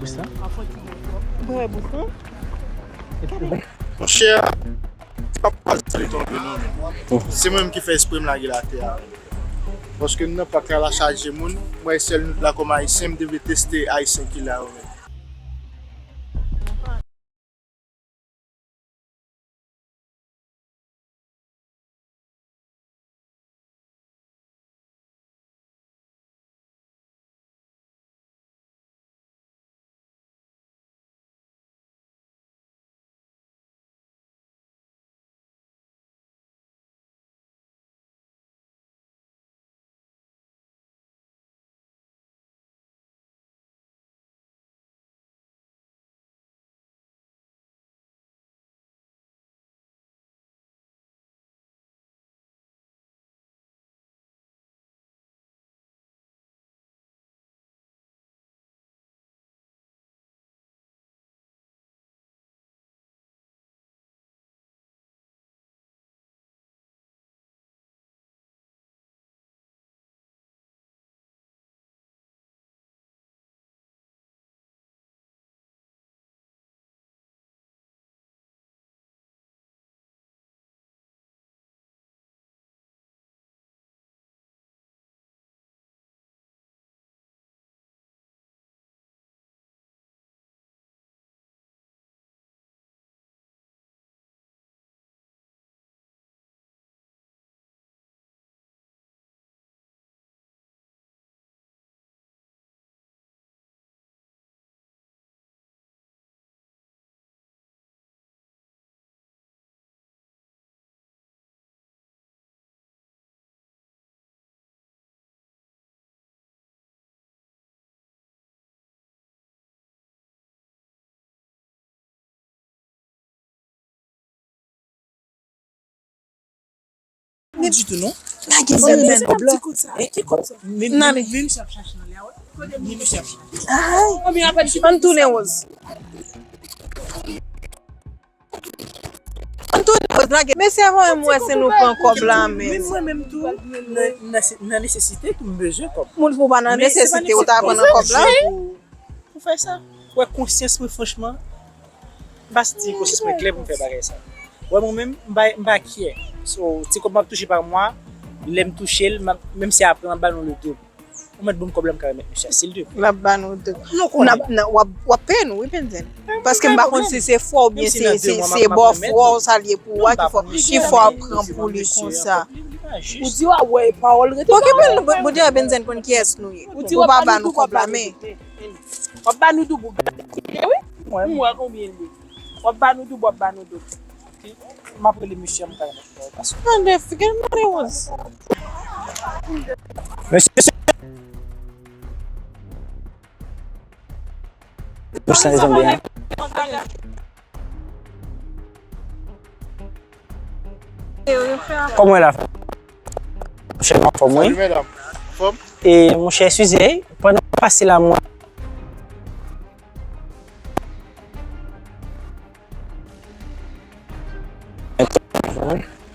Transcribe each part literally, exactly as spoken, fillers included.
Sa? Bwè boukan. Monchè, pa pral sale tonbe non, men. Se mwen menm ki fè espre m lage l atè a. Paske nou nan pak la, la chaje moun. Mwen, sèl nou la kòm Ayisyen, m te vle teste Ayisyen ki la yo menm. Ni ditou non. Lage sèl men kòb la. Ki kòb sa? N ale. Ay. Ann tounen, Rose. Ann tounen, Rose, lage. Mesye, avan menm wè se nou pran kòb la menm. Menm mwen menm tou, nan, nan, nan nesesite tou m bezwen kòb. Moun pou pa nan nesesite, ou ta pran nan kòb la. Pou, pou fè sa. Wè konsyans mwen franchman, m pa santi konsyans mwen klè pou m fè bagay sa. Wè mwen menm, m pa, m pa kyè. So, ti kòb m ap touche pa mwa, lè m touche l, m ap, menm si apre m ap ba nou le doub. Ou mèt ban m kòb la, m ka remèt misye a, silvouplè. L ap ba nou doub. N ap, n ap, w ap, w ap peye nou, wi, Benzen. Paske m pa konn si se fwa oubyen se, se, se bò fwa w sa l ye pou ou a ki fò, ki fò ap pran pou li konsa. Ou di w a wè pawòl rete pawòl. Oke, Benzen konn kiyès nou ye. Ou pa ba nou kòb la, men. W ap ba nou doub ou wi. M wè konbyen l ye. W ap ba nou doub, w ap ba nou doub. M ap rele misye a, m ka remèt ou kòb la. Tande, figi l mare wòz. Mesye, mesye. Pou sa, zanmi, hein. Kòman w ye la? Monchè, m anfòm, wi. Salut, medam. Anfòm? E, monchè, eskize, pandan w pase la, mwen.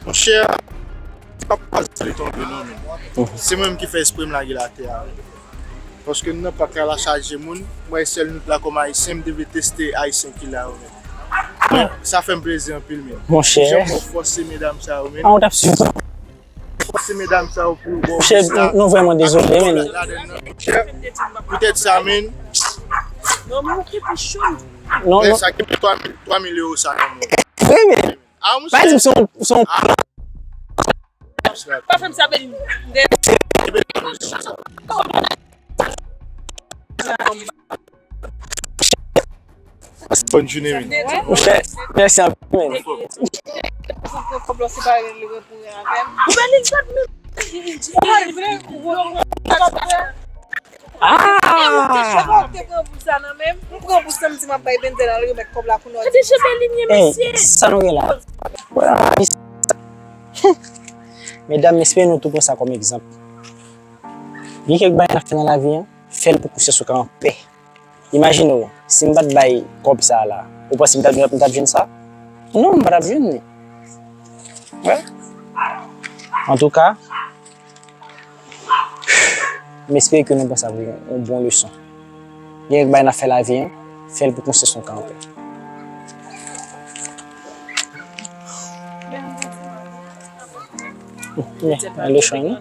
Monchè, pa pral sale tonbe non, men. Se mwen menm ki fè espre m lage l atè a, men. Paske nou nan pak la, la chaje moun. Mwen, sèl nou la kòm Ayisyen, m te vle teste Ayisyen ki la yo, men. Men, sa fè m plezi anpil, men. Monchè. Jan m wè w fòse medam sa yo, men. An, w t ap swiv tou. Fòse medam sa yo pou yo ba w. Monchè, nou vrèman dezole, men. Poutèt sa, men. Non, men ou ki pi cho. Non, non. Sa ki pou twa mil, twa mil euro sa nan men. Vre, men. Ah, monchè. Pa di m se yon, se yon plan. Pa fè m sa, Beni. Bòn jounen, men. Monchè, mèsi anpil, men. Ou pran pou sa nan men m, m pran pou sa, m di m ap bay Benzen al remèt kòb la pou nou. Gade jan bèl li ye, mesye. Sa nou gen la. Medam, m espere nou tou pran sa kòm egzanp. Gen kèk bagay n ap fè nan lavi an, fè l pou konsyans ou ka anpè. Imajine w, si m pa t bay kòb sa a la, ou panse m t ap, m t ap jwenn sa? Non, m pa t ap jwenn li. Wè. Antouka, m espere ke nou pran sa pou yon bon leson. Gen kèk bagay n ap fè lavi an, Fè l pou konsyans nou kanpe. Men, ale chay, non?